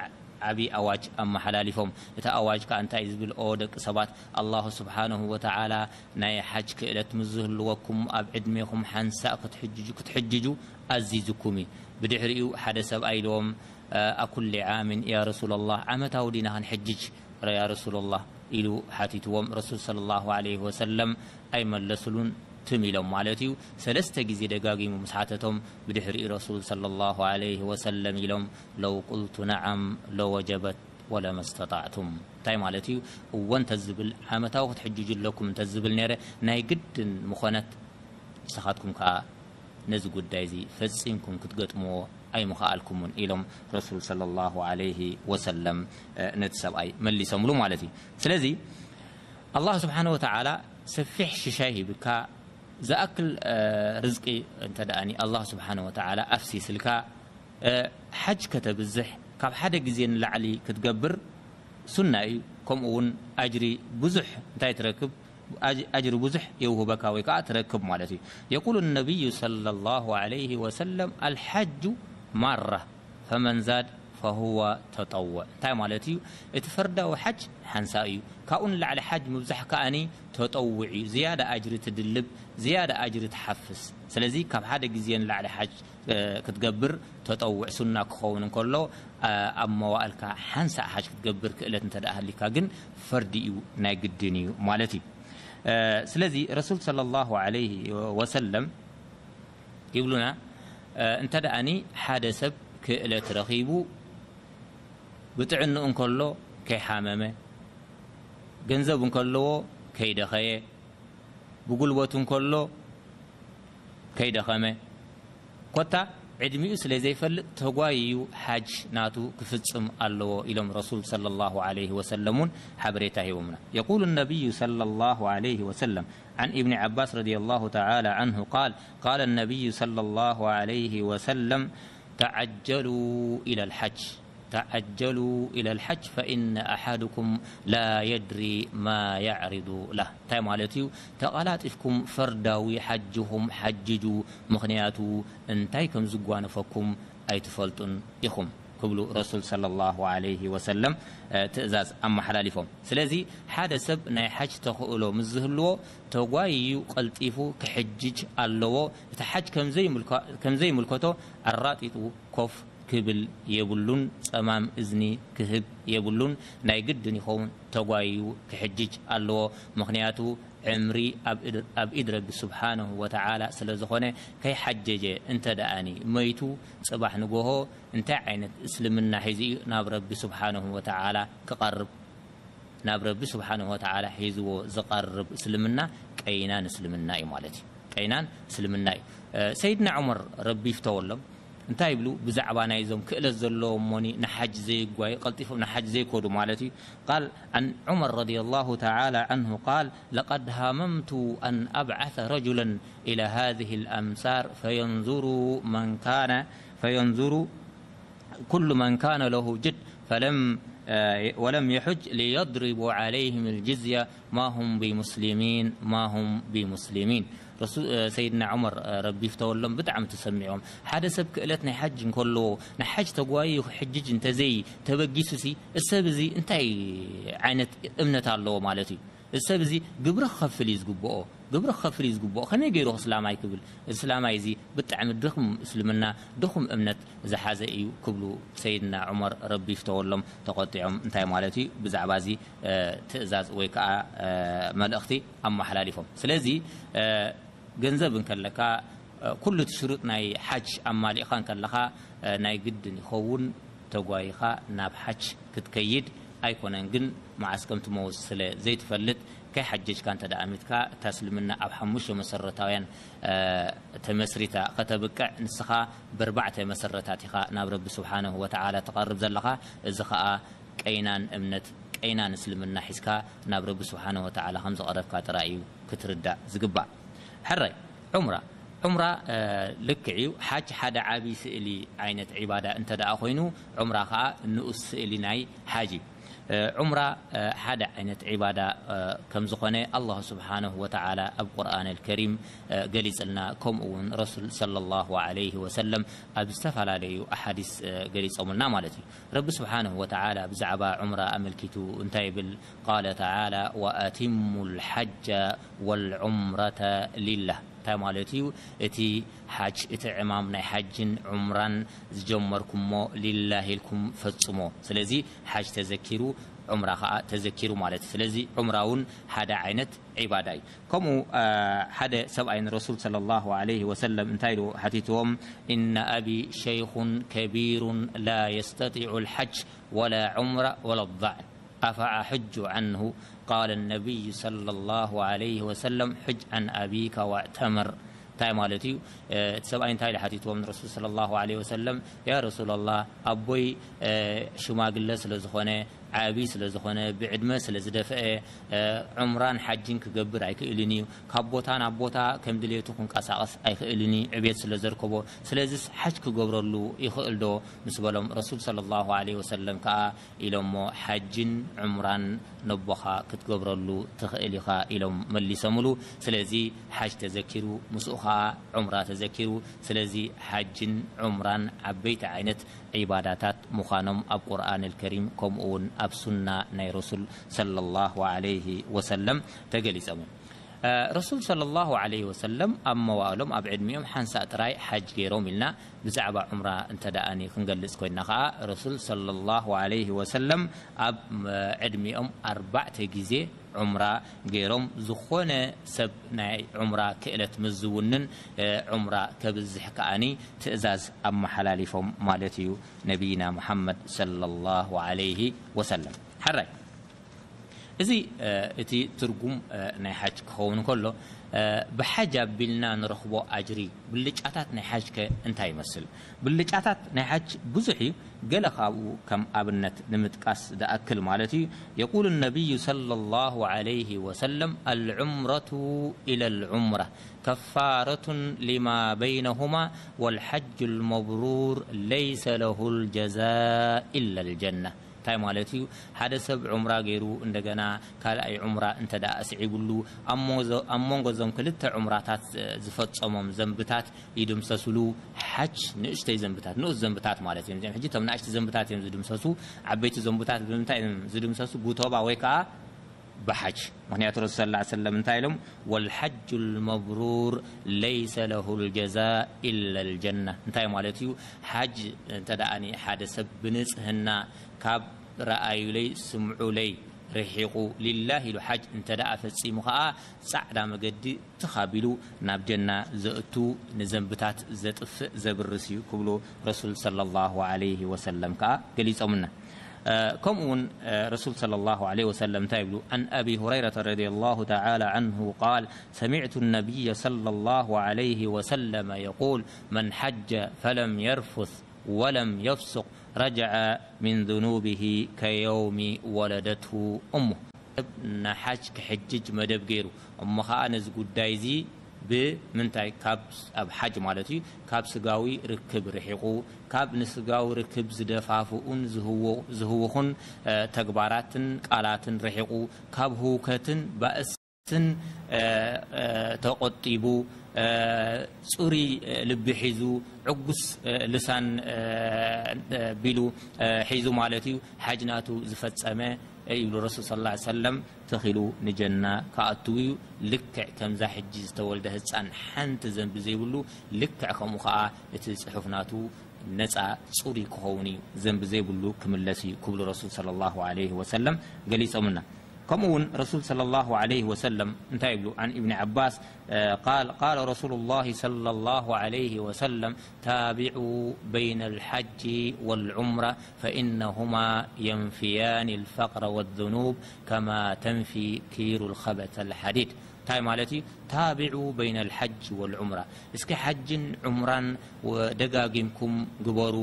ዓቢ ኣዋጅ ኣመሓላሊፎም። እቲ ኣዋጅ ከኣ እንታይ እዩ ዝብል? ኦ ደቂ ሰባት፣ ኣላሁ ስብሓነሁ ወተዓላ ናይ ሓጅ ክእለት ምስ ዝህልወኩም ኣብ ዕድሜኹም ሓንሳእ ክትሕጅጁ፣ ክትሕጅጁ ኣዚዙኩም እዩ። ብድሕሪኡ ሓደ ሰብኣይ ኢልዎም፣ ኣኩሊ ዓምን ያ ረሱላላህ፣ ዓመታዊ ዲና ክንሕጅጅ ያ ረሱላላህ ኢሉ ሓቲትዎም። ረሱል ሰለላሁ ዐለይሂ ወሰለም ኣይመለስሉን፣ ትም ኢሎም ማለት እዩ። ሰለስተ ግዜ ደጋጊሙ ምስ ሓተቶም፣ ብድሕሪኡ ረሱል ሰለላሁ ዐለይሂ ወሰለም ኢሎም፣ ለው ቁልቱ ነዓም ለወጀበት ወለመስተጣዕቱም። እንታይ ማለት እዩ? እወ እንተዝብል፣ ዓመታዊ ክትሕጅጁ ኣለኩም እንተዝብል ነይረ፣ ናይ ግድን ምኾነት፣ ንስኻትኩም ከኣ ነዚ ጉዳይ እዚ ፈጺምኩም ክትገጥምዎ ኣይምኸኣልኩምን ኢሎም ረሱል ሰለላሁ ዐለይሂ ወሰለም፣ እ፣ ነቲ ሰብኣይ መሊሶምሉ ማለት እዩ። ስለዚ ኣላህ ስብሓነ ወተዓላ ሰፊሕ ሽሻይ ሂብካ፣ ዝኣክል፣ እ፣ ርዝቂ እንተ ደኣኒ ኣላህ ስብሓነ ወተዓላ ኣፍሲስልካ፣ እ፣ ሓጅ ከተብዝሕ፣ ካብ ሓደ ግዜ ንላዕሊ ክትገብር ሱና እዩ። ከምኡ እውን ኣጅሪ ብዙሕ እንታይ ትረክብ? ኣጅ-፣ ኣጅሪ ብዙሕ የውህበካ ወይ ከዓ ትረክብ ማለት እዩ። የቁሉ ነቢዩ ሰለላሁ ዐለይሂ ወሰለም፣ "ኣልሓጁ ማራ ፈመን ዛድ ፈሁወ ተጠውዕ።" እንታይ ማለት እዩ? እቲ ፈርዳዊ ሓጅ ሓንሳእ እዩ። ካብኡ ንላዕሊ ሓጅ ምብዛሕ ከኣኒ ተጠውዕ እዩ። ዝያዳ ኣጅሪ ትድልብ፣ ዝያዳ ኣጅሪ ትሓፍስ። ስለዚ ካብ ሓደ ግዜ ንላዕሊ ሓጅ እ፣ ክትገብር ተጠውዕ ሱና ክኸውን እንከሎ፣ እ፣ ኣብ መዋእልካ ሓንሳእ ሓጅ ክትገብር ክእለት እንተ ደኣ ሃሊካ ግን ፈርዲ እዩ፣ ናይ ግድን እዩ ማለት እዩ። እ፣ ስለዚ ረሱል ሰለላሁ ዐለይሂ ወሰለም ይብሉና፣ እ፣ እንተ ደኣኒ ሓደ ሰብ ክእለት ረኺቡ ብጥዕንኡ እንከሎ ከይሓመመ፣ ገንዘብ እንከለዎ ከይደኸየ፣ ብጉልበቱ እንከሎ ከይደኸመ፣ ኮታ ዕድሚኡ ስለ ዘይፈልጥ ተጓይዩ ሓጅ ናቱ ክፍጽም ኣለዎ ኢሎም ረሱል ሰለላሁ ዐለይሂ ወሰለም እውን ሓበሬታ ሂቦምና። የቁሉ ነቢዩ ሰለላሁ ዐለይሂ ወሰለም፣ عن ابن عباس رضي الله تعالى عنه قال: قال النبي صلى الله عليه وسلم: تعجلوا إلى الحج، تعجلوا إلى الحج فإن أحدكم لا يدري ما يعرض له። እንታይ ማለት እዩ? ተቐላጢፍኩም ፈርዳዊ ሓጅኹም ሓጅጁ፣ ምኽንያቱ እንታይ ከም ዝጓነፈኩም ኣይትፈልጡን ኢኹም ክብሉ ረሱል ሰለላሁ ዐለይሂ ወሰለም፣ እ፣ ትእዛዝ ኣመሓላሊፎም። ስለዚ ሓደ ሰብ ናይ ሓጅ ተኽእሎ ምስ ዝህልዎ ተጓይዩ ቀልጢፉ ክሕጅጅ ኣለዎ። እቲ ሓጅ ከም ዘይምልኮ-፣ ከም ዘይምልከቶ ኣራጢጡ ኮፍ ክብል የብሉን፣ ጸማም እዝኒ ክህብ የብሉን። ናይ ግድን ይኸውን ተጓይዩ ክሕጅጅ ኣለዎ። ምኽንያቱ ዕምሪ ኣብ ኢድ፣ ኣብ ኢድ ረቢ ስብሓነሁ ወተዓላ ስለ ዝኾነ፣ ከይሓጀጀ እንተ ደኣኒ መይቱ፣ ጽባሕ ንጎሆ እንታይ ዓይነት እስልምና ሒዙ እዩ ናብ ረቢ ስብሓነሁ ወተዓላ ክቐርብ? ናብ ረቢ ስብሓነሁ ወተዓላ ሒዝዎ ዝቐርብ እስልምና ቀይናን እስልምና እዩ ማለት እዩ። ቀይናን እስልምና እዩ። እ፣ ሰይድና ዑመር ረቢ ይፍተወሎም እንታይ ይብሉ ብዛዕባ ናይዞም ክእለት ዘለዎም እሞኒ ንሓጅ ዘይጓዩ፣ ቀልጢፎም ንሓጅ ዘይከዱ ማለት እዩ? ቃል عن عمر رضي الله تعالى عنه قال: لقد هممت أن أبعث رجلا إلى هذه الأمصار فينظر من كان، فينظر كل من كان له جد فلم، آه، ولم يحج ليضرب عليهم الجزية ما هم بمسلمين، ما هم بمسلمين። ረሱ-፣ እ፣ ሰይድና ዑመር፣ እ፣ ረቢ ይፍተወሎም ብጣዕሚ ተሰሚዖም። ሓደ ሰብ ክእለት ናይ ሓጅ እንከለዎ፣ ንሓጅ ተጓይዩ ክሕጅጅ እንተዘይ ተበጊሱሲ፣ እሰብ እዚ እንታይ ዓይነት እምነት ኣለዎ ማለት እዩ? እዚ ሰብ እዚ ግብሪ ክኸፍል እዩ ዝግብኦ፣ ግብሪ ክኸፍል እዩ ዝግብኦ፣ ከመይ ገይሩ እስላማይ ክብል? እስላማይ እዚ ብጣዕሚ ድኹም እስልምና፣ ድኹም እምነት ዝሓዘ እዩ ክብሉ ሰይድና ዑመር ረቢ ይፍተወሎም ተቆጢዖም። እንታይ ማለት እዩ? ብዛዕባ እዚ ትእዛዝ ወይ ከዓ መልእኽቲ ኣመሓላሊፎም። ስለዚ ገንዘብ እንከለካ ኩሉ እቲ ሽሩጥ ናይ ሓጅ ኣማሊእኻ እንከለኻ ናይ ግድን ይኸውን ተጓይኻ ናብ ሓጅ ክትከይድ ኣይኮነን። ግን መዓስ ከም ትመውት ስለ ዘይትፈልጥ፣ ከይሓጀጅካ እንተ ደኣ ሚትካ፣ እታ እስልምና ኣብ ሓሙሽተ መሰረታውያን ተመስሪታ ከተብቅዕ፣ ንስኻ ብርባዕተ መሰረታት ኢኻ ናብ ረቢ ስብሓነሁ ወተዓላ ትቐርብ ዘለኻ። እዚ ኸኣ ቀይናን እምነት፣ ቀይናን እስልምና ሒዝካ ናብ ረቢ ስብሓነሁ ወተዓላ ከም ዝቐረብካ ጥራይ እዩ ክትርዳእ ዝግባእ። ሕራይ፣ ዑምራ። ዑምራ ልክዕ እዩ፣ ሓጅ ሓደ ዓቢ ስእሊ ዓይነት ዒባዳ እንተ ደኣ ኮይኑ፣ ዑምራ ኸኣ ንኡስ ስእሊ ናይ ሓጅ እዩ። ዑምራ ሓደ ዓይነት ዒባዳ ከም ዝኾነ ኣላህ ስብሓነሁ ወተዓላ ኣብ ቁርኣን ኣልከሪም ገሊጽልና፣ ከምኡ እውን ረሱል ሰለላሁ ዐለይሂ ወሰለም ኣብ ዝተፈላለዩ ኣሓዲስ ገሊጾምልና ማለት እዩ። ረቢ ስብሓነሁ ወተዓላ ብዛዕባ ዑምራ ኣመልኪቱ እንታይ ይብል? ቃለ ተዓላ፣ ወኣቲሙ ልሓጀ ወልዑምረተ ሊላህ። እንታይ ማለት እዩ? እቲ ሓጅ፣ እቲ ዕማም ናይ ሓጅን ዑምራን ዝጀመርኩሞ ሊላህ ኢልኩም ፈጽሞ። ስለዚ ሓጅ ተዘኪሩ፣ ዑምራ ኸዓ ተዘኪሩ ማለት እዩ። ስለዚ ዑምራ እውን ሓደ ዓይነት ዒባዳ እዩ። ከምኡ ሓደ ሰብኣይ ንረሱል ሰለላሁ ዐለይሂ ወሰለም እንታይ ኢሉ ሓቲትዎም? ኢነ ኣቢ ሸይኹን ከቢሩን ላ የስተጢዑ ልሓጅ ወላ ዑምራ ወላ ዳዕን ኣፈኣሕጁ ዐንሁ? ቃለ ነቢይ ሰለላሁ ዐለይሂ ወሰለም፣ ሕጅ ዐን ኣቢከ ወእዕተምር። እንታይ ማለት እዩ? እቲ ሰብኣይ እንታይ ኢሉ ሓቲትዎም ንረሱል ሰለላሁ ዐለይሂ ወሰለም? ያ ረሱላላህ፣ ኣቦይ ሽማግለ ስለ ዝኾነ፣ ዓቢ ስለ ዝኾነ፣ ብዕድመ ስለ ዝደፍአ፣ ዑምራን ሓጅን ክገብር ኣይክእልን እዩ። ካብ ቦታ ናብ ቦታ ከም ድሌቱ ክንቀሳቐስ ኣይክእልን እዩ፣ ዕብየት ስለ ዘርከቦ። ስለዚስ ሓጅ ክገብረሉ ይኽእል ዶ? ምስ በሎም፣ ረሱል ሰለላሁ ዐለይሂ ወሰለም ከኣ ኢሎሞ፣ ሓጅን ዑምራን ነቦኻ ክትገብረሉ ትኽእል ኢኻ ኢሎም መሊሶምሉ። ስለዚ ሓጅ ተዘኪሩ፣ ምስኡ ኸኣ ዑምራ ተዘኪሩ። ስለዚ ሓጅን ዑምራን ዓበይቲ ዓይነት ዒባዳታት ምዃኖም ኣብ ቁርኣን ኣልከሪም ከምኡ እውን ኣብ ሱና ናይ ረሱል ሰለላሁ ዐለይሂ ወሰለም ተገሊጾም እዮም። ረሱል ሰለላሁ ዐለይሂ ወሰለም ኣብ መዋእሎም ኣብ ዕድሚኦም ሓንሳእ ጥራይ ሓጅ ገይሮም ኢልና ብዛዕባ ዑምራ እንተ ደኣኒ ክንገልጽ ኮይንና ኸኣ፣ ረሱል ሰለላሁ ዐለይሂ ወሰለም ኣብ ዕድሚኦም ኣርባዕተ ግዜ ዑምራ ገይሮም፣ ዝኾነ ሰብ ናይ ዑምራ ክእለት ምስ ዝውንን ዑምራ ከብዝሕ ከኣኒ ትእዛዝ ኣመሓላሊፎም ማለት እዩ ነቢይና ሙሓመድ ሰለላሁ ዐለይሂ ወሰለም። ሕራይ፣ እዚ እቲ ትርጉም ናይ ሓጅ ክኸውን ከሎ፣ ብሓጅ ኣቢልና ንረኽቦ ኣጅሪ፣ ብልጫታት ናይ ሓጅ ከ እንታይ ይመስል? ብልጫታት ናይ ሓጅ ብዙሕ እዩ። ገለ ካብኡ ከም ኣብነት ንምጥቃስ ዝኣክል ማለት እዩ። የቁሉ ነቢዩ ሰለላሁ ዐለይሂ ወሰለም፣ ኣልዑምረቱ ኢለል ዑምራ ከፋረቱን ሊማ በይነሁማ ወልሐጁል መብሩር ለይሰ ለሁል ጀዛእ ኢለል ጀና። እንታይ ማለት እዩ? ሓደ ሰብ ዑምራ ገይሩ እንደገና ካልኣይ ዑምራ እንተ ደኣ ኣስዒቡሉ፣ ኣብ መንጎ፣ ኣብ መንጎ እዞም ክልተ ዑምራታት ዝፈጸሞም ዘንብታት ይድምሰሱሉ። ሓጅ ንእሽተይ ዘንብታት፣ ንኡስ ዘንብታት ማለት እዮም። እዚኦም ሕጂ እቶም ንኣሽቱ ዘንብታት እዮም ዝድምሰሱ። ዓበይቲ ዘንብታት ብምንታይ እዮም ዝድምሰሱ? ብቶባ ወይ ከዓ ብሓጅ። ምኽንያቱ ረሱል ሰለላሁ ዐለይሂ ወሰለም እንታይ ኢሎም? ወልሐጁል መብሩር ለይሰ ለሁል ጀዛእ ኢለል ጀና። እንታይ ማለት እዩ? ሓጅ እንተ ደኣ ሓደ ሰብ ብንጽህና ካብ ረኣዩለይ ስምዑለይ ርሒቑ ሊላህ ኢሉ ሓጅ እንተ ደኣ ፈጺሙ ኸኣ ጻዕዳ መገዲ ትኽ ኣቢሉ ናብ ጀና ዘእቱ፣ ንዘንብታት ዘጥፍእ ዘብርስ እዩ ክብሉ ረሱል ሰለላሁ ዐለይሂ ወሰለም ከኣ ገሊጾምና። ከምኡ እውን ረሱል ሰለላሁ ዐለይሂ ወሰለም እንታይ ይብሉ? عن أبي هريرة رضي الله تعالى عنه قال سمعت النبي صلى الله عليه وسلم يقول من حج فلم يرفث ولم يفسق رجع من ذنوبه كيوم ولدته أمه. ንሓጅ ክሕጅጅ መደብ ገይሩ፣ እሞ ኸኣ ነዚ ጉዳይ እዚ ብምንታይ? ካብ፣ ኣብ ሓጅ ማለት እዩ፣ ካብ ስጋዊ ርክብ ርሒቑ፣ ካብ ንስጋዊ ርክብ ዝደፋፍኡን ዝህው-፣ ዝህውኹን ተግባራትን ቃላትን ርሒቑ፣ ካብ ህውከትን ባእስን ተቖጢቡ፣ ጽሩይ ልቢ ሒዙ፣ ዕጉስ ልሳን ቢሉ ሒዙ ማለት እዩ፣ ሓጅ ናቱ ዝፈጸመ ይብሉ ረሱል ሰለላሁ ዐለይሂ ወሰለም፣ ተኺሉ ንጀና ክኣትው እዩ። ልክዕ ከምዛ ሕጂ ዝተወልደ ህፃን ሓንቲ ዘንቢ ዘይብሉ፣ ልክዕ ከምኡ ከዓ እቲ ፅሑፍ ናቱ ነፃ፣ ፅሩይ ክኸውን እዩ፣ ዘንቢ ዘይብሉ ክምለስ እዩ ክብሉ ረሱል ሰለላሁ ዐለይሂ ወሰለም ገሊፆምና። ከምኡ እውን ረሱል ሰለላሁ ዐለይሂ ወሰለም እንታይ ይብሉ? عن ابن عباس قال قال رسول الله صلى الله عليه وسلم تابعوا بين الحج والعمرة فإنهما ينفيان الفقر والذنوب كما تنفي كير الخبث الحديد. እንታይ ማለት እዩ? تابعوا بين الحج والعمرة، እስኪ ሓጅን ዑምራን ደጋጊምኩም ግበሩ።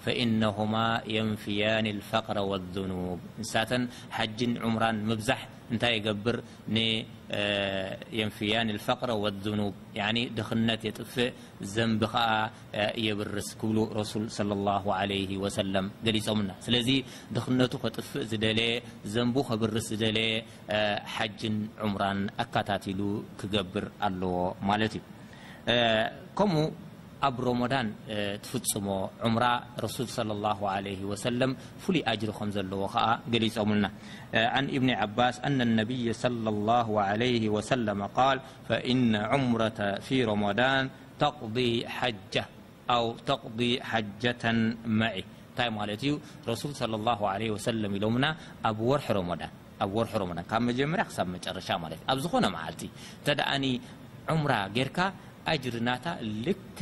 فإنهما ينفيان الفقر والذنوب، ንሳተን ሓጅን ዑምራን ምብዛሕ እንታይ ይገብር? ን ينفيان الفقر والذنوب، ያኒ ድኽነት የጥፍእ፣ ዘንቢ ኸዓ የብርስ ክብሉ ረሱል ሰለላሁ ዐለይሂ ወሰለም ገሊጾምና። ስለዚ ድኽነቱ ከጥፍእ ዝደለየ፣ ዘንቡ ከብርስ ዝደለየ ሓጅን ዑምራን ኣካታቲሉ ክገብር ኣለዎ ማለት እዩ። ከምኡ ኣብ ሮሞዳን ትፍጽሞ ዑምራ ረሱል ሰለላሁ ዐለይሂ ወሰለም ፍሉይ ኣጅሪ ከም ዘለዎ ኸዓ ገሊጾምልና። عن ابن عباس أن النبي صلى الله عليه وسلم قال فإن عمرة في رمضان تقضي حجة أو تقضي حجة معي። እንታይ ማለት እዩ? ረሱል ሰለላሁ ዐለይሂ ወሰለም ኢሎምና፣ ኣብ ወርሒ ሮሞዳን፣ ኣብ ወርሒ ሮሞዳን ካብ መጀመርያ ክሳብ መጨረሻ ማለት እዩ፣ ኣብ ዝኾነ መዓልቲ እንተ ደኣኒ ዑምራ ጌርካ፣ ኣጅሪ ናታ ልክዕ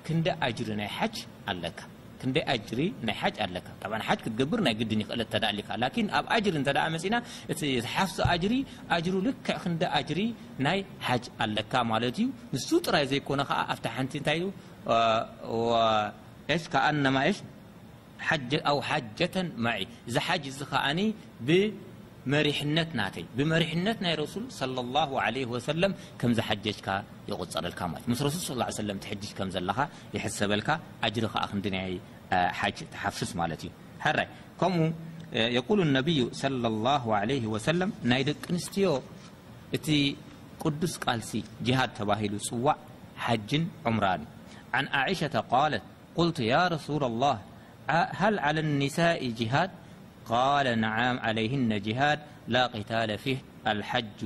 ክንዲ ኣጅሪ ናይ ሓጅ ኣለካ። ክንዲ ኣጅሪ ናይ ሓጅ ኣለካ። ጠብዓን ሓጅ ክትገብር ናይ ግድን ይኽእለት እንተ ደኣ ኣሊካ። ላኪን ኣብ ኣጅሪ እንተ ደኣ መጺና፣ እቲ ዝሓፍሶ ኣጅሪ፣ ኣጅሩ ልክዕ ክንዲ ኣጅሪ ናይ ሓጅ ኣለካ ማለት እዩ። ንሱ ጥራይ ዘይኮነ ኸዓ ኣብታ ሓንቲ እንታይ እዩ? እ፣ ወ-፣ እሽ፣ ከኣነማ እሽ፣ ሓጀ-፣ ኣው ሓጀተን ማዒ። እዚ ሓጅ እዚ ኸኣኒ ብመሪሕነት ናተይ፣ ብመሪሕነት ናይ ረሱል ሰለላሁ ዐለይሂ ወሰለም ከም ዝሓጀጅካ ይቑጸረልካ ማለት እዩ። ምስ ረሱል ሰለላሁ ዐለይሂ ወሰለም ትሕጅጅ ከም ዘለኻ ይሕሰበልካ፣ ኣጅሪ ኸኣ ክንዲ ናይ፣ እ፣ ሓጅ ትሓፍስ ማለት እዩ። ሕራይ፣ ከምኡ፣ እ፣ የቁሉ ነቢዩ ሰለላሁ ዐለይሂ ወሰለም፣ ናይ ደቂ ኣንስትዮ እቲ ቅዱስ ቃልሲ ጅሃድ ተባሂሉ ዝጽዋዕ ሓጅን ዑምራን እዩ። عن عائشة قالت قلت يا رسول الله، ع-، هل على النساء جهاد؟ قال نعم عليهن جهاد لا قتال فيه الحج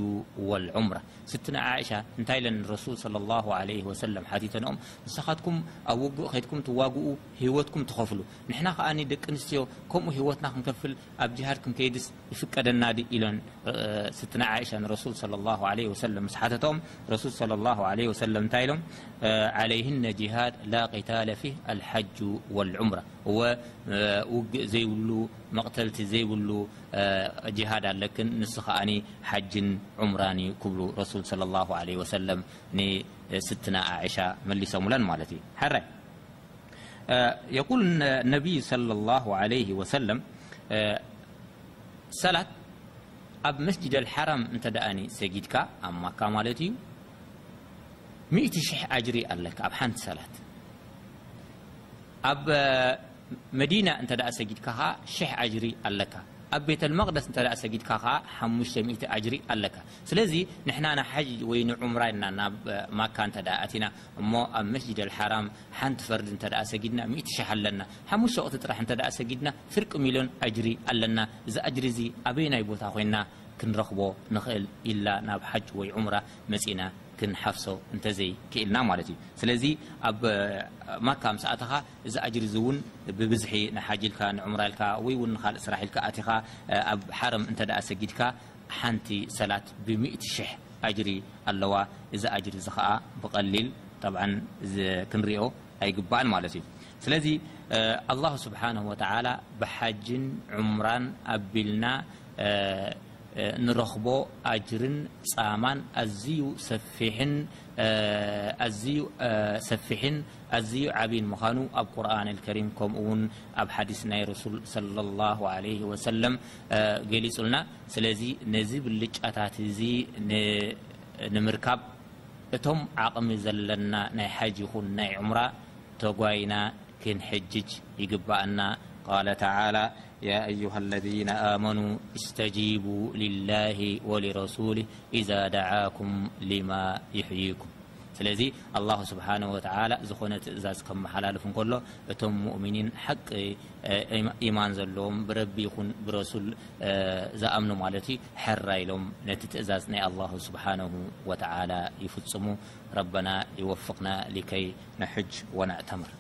والعمرة። ስትነ ዓኢሻ እንታይ ኢለን ንረሱል ሰለላሁ ዐለይሂ ወሰለም ሓቲተንኦም፣ ንስኻትኩም ኣብ ውግእ ኸይድኩም ትዋግኡ፣ ህይወትኩም ትኸፍሉ፣ ንሕና ኸኣ ደቂ ኣንስትዮ ከምኡ ህይወትና ክንከፍል ኣብ ጅሃድ ክንከይድስ ይፍቀደና ድዩ ኢለን፣ እ፣ ስትነ ዓኢሻ ንረሱል ሰለላሁ ዐለይሂ ወሰለም ምስ ሓተቶም፣ ረሱል ሰለላሁ ዐለይሂ ወሰለም እንታይ ኢሎም? እ፣ عليهن جهاد لا قتال فيه الحج والعمرة። እወ፣ እ፣ ውግእ ዘይብሉ፣ መቕተልቲ ዘይብሉ፣ እ፣ ጅሃድ ኣለክን፣ ንሱ ኸኣኒ ሓጅን ዑምራን እዩ ክብሉ ረሱል ሰለላሁ ዐለይሂ ወሰለም ንስትና ዓኢሻ መሊሶምለን ማለት እዩ። ሕራይ። እ፣ የቁል ነ-፣ ነቢይ ሰለላሁ ዐለይሂ ወሰለም፣ እ፣ ሰላት ኣብ መስጂድ ኣልሓራም እንተ ደኣኒ ሰጊድካ፣ ኣብ ማካ ማለት እዩ፣ ሚእቲ ሽሕ ኣጅሪ ኣለካ ኣብ ሓንቲ ሰላት። ኣብ፣ እ፣ መዲና እንተ ደኣ ሰጊድካ ኸዓ ሽሕ ኣጅሪ ኣለካ። ኣብ ቤተል መቕደስ እንተ ደኣ ሰጊድካ ኸዓ ሓሙሽተ ሚእቲ ኣጅሪ ኣለካ። ስለዚ ንሕና ንሓጅ ወይ ንዑምራ ኢልና ናብ፣ እ፣ ማካ እንተ ደኣ ኣቲና፣ እሞ ኣብ መስጂድ ኣልሓራም ሓንቲ ፈርዲ እንተ ደኣ ሰጊድና፣ ሚእቲ ሽሕ ኣለና። ሓሙሽተ ወቕቲ ጥራሕ እንተ ደኣ ሰጊድና፣ ፍርቂ ሚልዮን ኣጅሪ ኣለና። እዚ ኣጅሪ እዚ ኣበየናይ ቦታ ኮይንና ክንረኽቦ ንኽእል ኢልና ናብ ሓጅ ወይ ዑምራ መጺና ክንሓፍሶ እንተዘይ ክኢልና ማለት እዩ። ስለዚ ኣብ፣ እ፣ ማካ ምስ ኣተኻ፣ እዚ ኣጅሪ እዚ እውን ብብዝሒ ንሓጅ ኢልካ፣ ንዑምራ ኢልካ፣ ወይ እውን ንኻልእ ስራሕ ኢልካ ኣቲኻ፣ እ፣ ኣብ ሓረም እንተ ደኣ ሰጊድካ፣ ሓንቲ ሰላት ብሚእቲ ሽሕ ኣጅሪ ኣለዋ። እዚ ኣጅሪ እዚ ኸኣ ብቐሊል ጠብዓን ዝ-፣ ክንሪኦ ኣይግባእን ማለት እዩ። ስለዚ፣ እ፣ ኣላሁ ስብሓነሁ ወተዓላ ብሓጅን ዑምራን ኣቢልና፣ እ፣ እ፣ ንረኽቦ ኣጅርን ጻማን ኣዝዩ ሰፊሕን፣ እ፣ ኣዝዩ፣ እ፣ ሰፊሕን ኣዝዩ ዓብይን ምዃኑ ኣብ ቁርኣን ኣልከሪም ከምኡ እውን ኣብ ሓዲስ ናይ ረሱል ሰለላሁ ዐለይሂ ወሰለም፣ እ፣ ገሊጹልና። ስለዚ ነዚ ብልጫታት እዚ ን-፣ ንምርካብ እቶም ዓቕሚ ዘለና ናይ ሓጅ ይኹን ናይ ዑምራ ተጓይና ክንሕጅጅ ይግባኣና። قال تعالى يا أيها الذين آمنوا استجيبوا لله ولرسوله إذا دعاكم لما يحييكم። ስለዚ ኣላሁ ስብሓነሁ ወተዓላ ዝኾነ ትእዛዝ ከመሓላልፍ እንከሎ እቶም ሙእሚኒን ሓቂ ኢማን ዘለዎም ብረቢ ይኹን ብረሱል ዝኣምኑ ማለት እዩ፣ ሕራ ኢሎም ነቲ ትእዛዝ ናይ ኣላሁ ስብሓነሁ ወተዓላ ይፍጽሙ። ረበና ይወፍቕና ሊከይ ነሕጅ ወነዕተምር።